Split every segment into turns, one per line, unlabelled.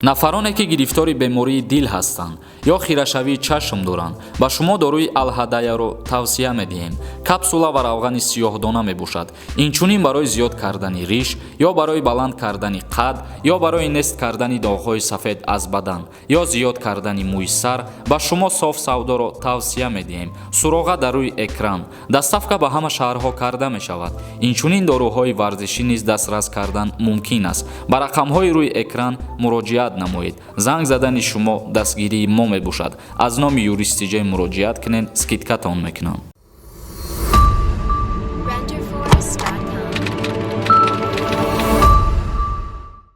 Нафароне, ки гирифтори бемории дил ҳастанд ё хирашавии чашм доранд, ба шумо доруи Алҳадаяро тавсия медиҳем. Капсула ва равғани сиёҳдона мебошад. Инчунин барои зиёд кардани риш ё барои баланд кардани қад ё барои нест кардани доғҳои сафед аз бадан ё зиёд кардани мӯи сар ба шумо Соф Савдоро тавсия медиҳем. Суроға дар рӯи экран. Доставка ба ҳама шаҳрҳо карда мешавад. Инчунин доруҳои варзишӣ низ дастрас кардан мумкин аст. Ба рақамҳои рӯи экран муроҷиат намоед. Занг задани шумо дастгирии мо мебошад. Аз номи Юристиҷай муроҷиат кунед, скидка тон мекунам.
Renderforest.com.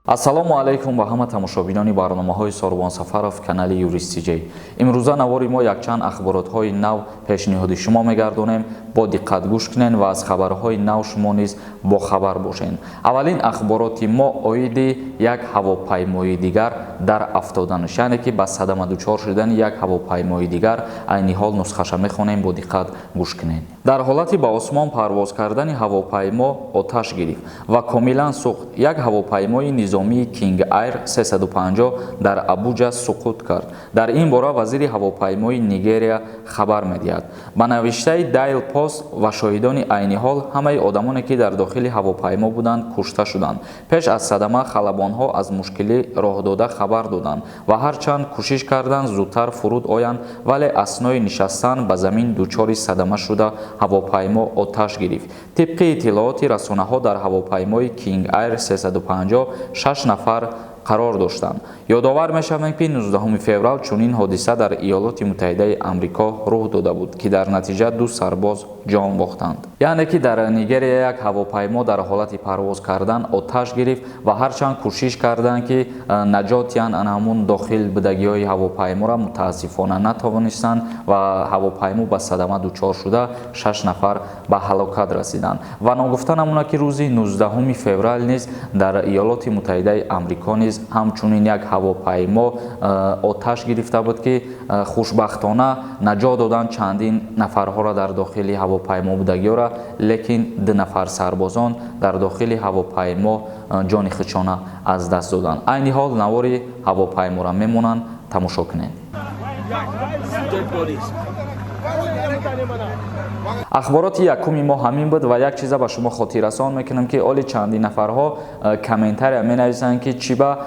Ассалому алайкум ба ҳама тамошобинони барномаҳои Сорбон Сафаров, канали Юристиҷей. Имрӯза навори мо якчанд ахборотҳои нав пешниҳоди шумо мегардонем. Бо диққат гӯш кунед ва аз хабарҳои нав шумо низ бохабар бошед. Аввалин ахбороти мо оиди як ҳавопаймои дигар дар афтоданаш, яъне ки ба садама дучор шудани як ҳавопаймои дигар. Айни ҳол нусхаша мехонем, бо диққат гӯш кунед. Дар ҳолати ба осмон парвоз кардани ҳавопаймо оташ гирифт ва комилан сӯхт. Як ҳавопаймои низомии King Air 350 дар Абуҷа суқут кард. Дар ин бора вазири ҳавопаймои Нигерия хабар медиҳад. Ба навиштаи Daily Post ва шоҳидони айни ҳол, ҳамаи одамоне, ки дар дохили ҳавопаймо буданд, кушта шуданд. Пеш аз садама халабонҳо аз мушкилӣ роҳ дода хабар доданд ва ҳарчанд кӯшиш карданд зудтар фуруд оянд, вале аснои нишастан ба замин дучори садама шуда, ҳавопаймо оташ гирифт. Тибқи иттилооти расонаҳо, дар ҳавопаймои King Air 350 шаш нафар қарор доштанд. Ёдовар мешавем, ки 19 феврал чунин ҳодиса дар Иёлоти Муттаҳидаи Амрико рух дода буд, ки дар натиҷа ду сарбоз ҷон бохтанд. Яъне ки дар Нигерия як ҳавопаймо дар ҳолати парвоз кардан оташ гирифт ва ҳарчанд кӯшиш карданд, ки наҷот диҳанд ана ҳамун дохил будагиҳои ҳавопайморо, мутаассифона натавонистанд ва ҳавопаймо ба садама дучор шуда, шаш нафар ба ҳалокат расиданд. Ва ногуфта намонад, ки рӯзи 19 феврал низ дар Иёлоти Муттаҳидаи Амрико низ ҳамчунин як ҳавопаймо оташ гирифта буд, ки хушбахтона наҷот доданд чандин нафарҳоро, дар дохили ҳавопаймо будагиёра, лекин ду нафар сарбозон дар дохили ҳавопаймо ҷони худшона аз даст доданд. Айни ҳол навори ҳавопайморо мемонанд, тамошо кунед.
Dead bodies.
Ахбороти якуми мо ҳамин буд ва як чиза ба шумо хотиррасон мекунам, ки оли чанди нафарҳо комментария менависанд, ки чӣ ба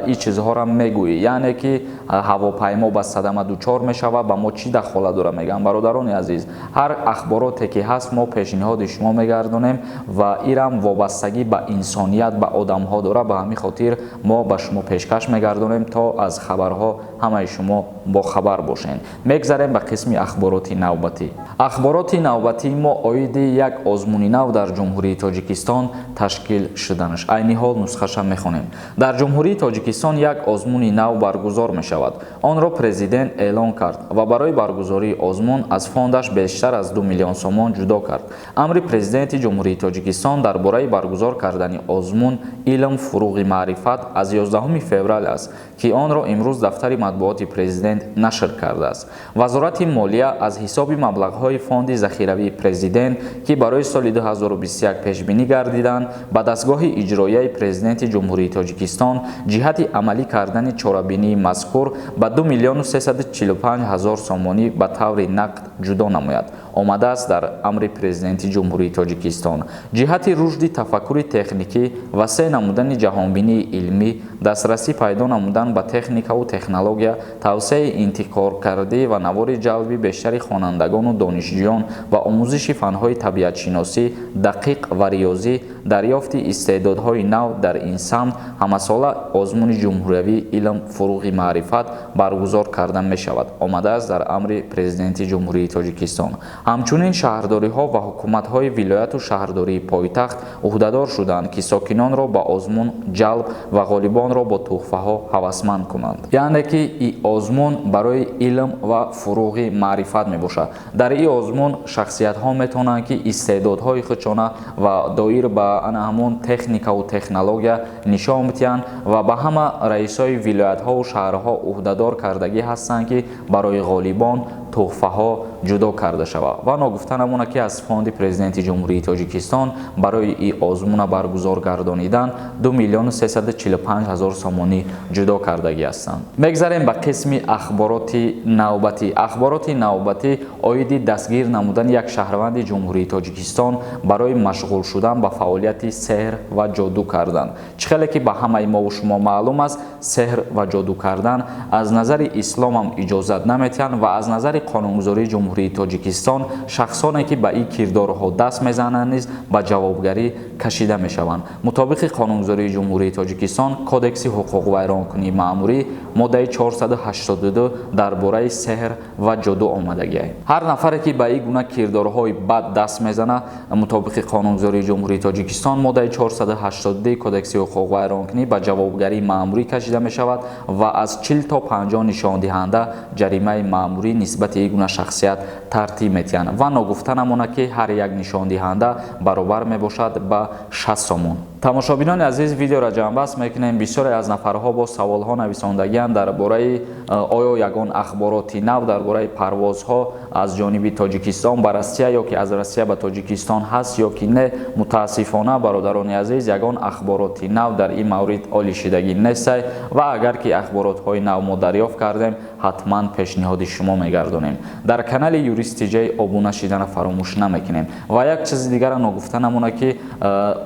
ин чизҳоро мегӯӣ, яъне ки ҳавопаймо ба садама дучор мешавад, ба мо чӣ дахола дора, мегӯям. Бародарони азиз, ҳар ахбороте ки ҳаст, мо пешниҳоди шумо мегардонем ва ирам вобастагӣ ба инсоният, ба одамҳо дора. Ба ҳамин хотир мо ба шумо пешкаш мегардонем, то аз хабарҳо ҳамаи шумо бохабар бошед. Мегзарем ба қисми ахбороти навбатӣ. Ахбороти навбатии мо оиди як озмуни нав дар Ҷумҳурии Тоҷикистон ташкил шуданаш. Айни ҳол нусхаша мехонем. Дар Ҷумҳурии Тоҷикистон як озмуни нав баргузор мешавад. Онро президент эълон кард ва барои баргузории озмун аз фондаш бештар аз 2 миллион сомон ҷудо кард. Амри Президенти Ҷумҳурии Тоҷикистон дар бораи баргузор кардани озмун «Илм фуруғи маърифат» аз 11 феврал аст, ки онро имрӯз дафтари матбуоти президент нашр кардааст. Вазорати молия аз ҳисоби маблағҳои фонди захиравии президент, ки барои соли 2021 пешбинӣ гардиданд, ба дастгоҳи иҷроияи Президенти Ҷумҳурии Тоҷикистон ҷиҳати амалӣ кардани чорабинии мазкур ба 2 миллиону 345 ҳазор сомонӣ ба таври нақд ҷудо намояд, омадааст дар амри Президенти Ҷумҳурии Тоҷикистон. Ҷиҳати рушди тафаккури техникӣ, васеъ намудани ҷаҳонбинии илмӣ, дастрасӣ пайдо намудан ба техникаву технология, тавсеаи интиқоркардӣ ва навори ҷалби бештари хонандагону донишҷӯён ба омӯзиши фанҳои табиатшиносӣ, дақиқ ва риёзӣ, дарёфти истеъдодҳои нав дар ин самт ҳамасола озмуни ҷумҳуриявии «Илм фуруғи маърифат» баргузор карда мешавад, омадааст дар амри Президенти Ҷумҳурии Тоҷикистон. Ҳамчунин шаҳрдориҳо ва ҳукуматҳои вилояту шаҳрдории пойтахт ӯҳдадор шуданд, ки сокинонро ба озмун ҷалб ва ғолибонро бо туҳфаҳо ҳавасманд кунанд. Яъне ки и озмун барои илм ва фуруғи маърифат мебошад. Дар ин озмун шахсиятҳо метавонанд, ки истеъдодҳои худшона ва доир ба ана ҳамон техникаву технология нишон бидиҳанд ва ба ҳама раисои вилоятҳову шаҳрҳо ӯҳдадор кардагӣ ҳастанд, ки барои ғолибон тӯҳфаҳо ҷудо карда шавад. Ва ногуфта намонад, ки аз фонди Президенти Ҷумҳурии Тоҷикистон барои ин озмуна баргузор гардонидан 2 345 000 сомонӣ ҷудо кардагӣ ҳастанд. Мегзарем ба қисми ахбороти навбатӣ. Ахбороти навбатӣ оиди дастгир намудани як шаҳрванди Ҷумҳурии Тоҷикистон барои машғул шудан ба фаъолияти сеҳр ва ҷоду кардан. Чӣ хеле ки ба ҳамаи мову шумо маълум аст, сеҳр ва ҷоду кардан аз назари исломам иҷозат наметиҳанд ва аз назари қонунгузории Ҷумҳурии Тоҷикистон шахсоне ки ба ин кирдорҳо даст мезананд низ ба ҷавобгарӣ кашида мешаванд. Мутобиқи қонунгузории Ҷумҳурии Тоҷикистон, Кодекси ҳуқуқвайронкунии маъмурӣ, моддаи 482 дар бораи сеҳр ва ҷоду омадагиай. Ҳар нафаре ки ба ин гуна кирдорҳои бад даст мезанад, мутобиқи қонунгузории Ҷумҳурии Тоҷикистон, моддаи 482 Кодекси ҳуқуқвайронкунӣ ба ҷавобгарии маъмурӣ кашида мешавад ва аз 40 то 50 нишондиҳанда ҷаримаи маъмурӣ нисбати ин гуна шахсият тартиб метиҳанд. Ва ногуфта намонад, ки ҳар як нишондиҳанда баробар мебошад ба 60 сомон. Тамошобинони азиз, видеоро ҷамъбаст мекунем. Бисёре аз нафарҳо бо саволҳо нависондагианд дар бораи оё ягон ахбороти нав дар бораи парвозҳо аз ҷониби Тоҷикистон ба Россия ё ки аз Россия ба Тоҷикистон ҳаст ё ки не. Мутаассифона, бародарони азиз, ягон ахбороти нав дар ин маврид олишидагӣ нестай ва агар ки ахборотҳои нав мо дарёфт кардем, ҳатман пешниҳоди шумо мегардонем. Дар канали Юрист Тиҷай обуна шидана фаромӯш намекунем. Ва як чизи дигара ногуфта намонад, ки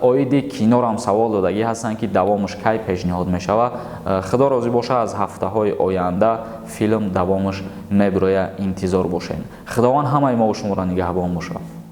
оиди кинорам савол додагӣ ҳастанд, ки давомаш кай пешниҳод мешавад. Худо розӣ бошад, аз ҳафтаҳои оянда филм давомаш мебироя, интизор бошем. Худованд ҳамаи мову шуморо нигаҳбон бошад.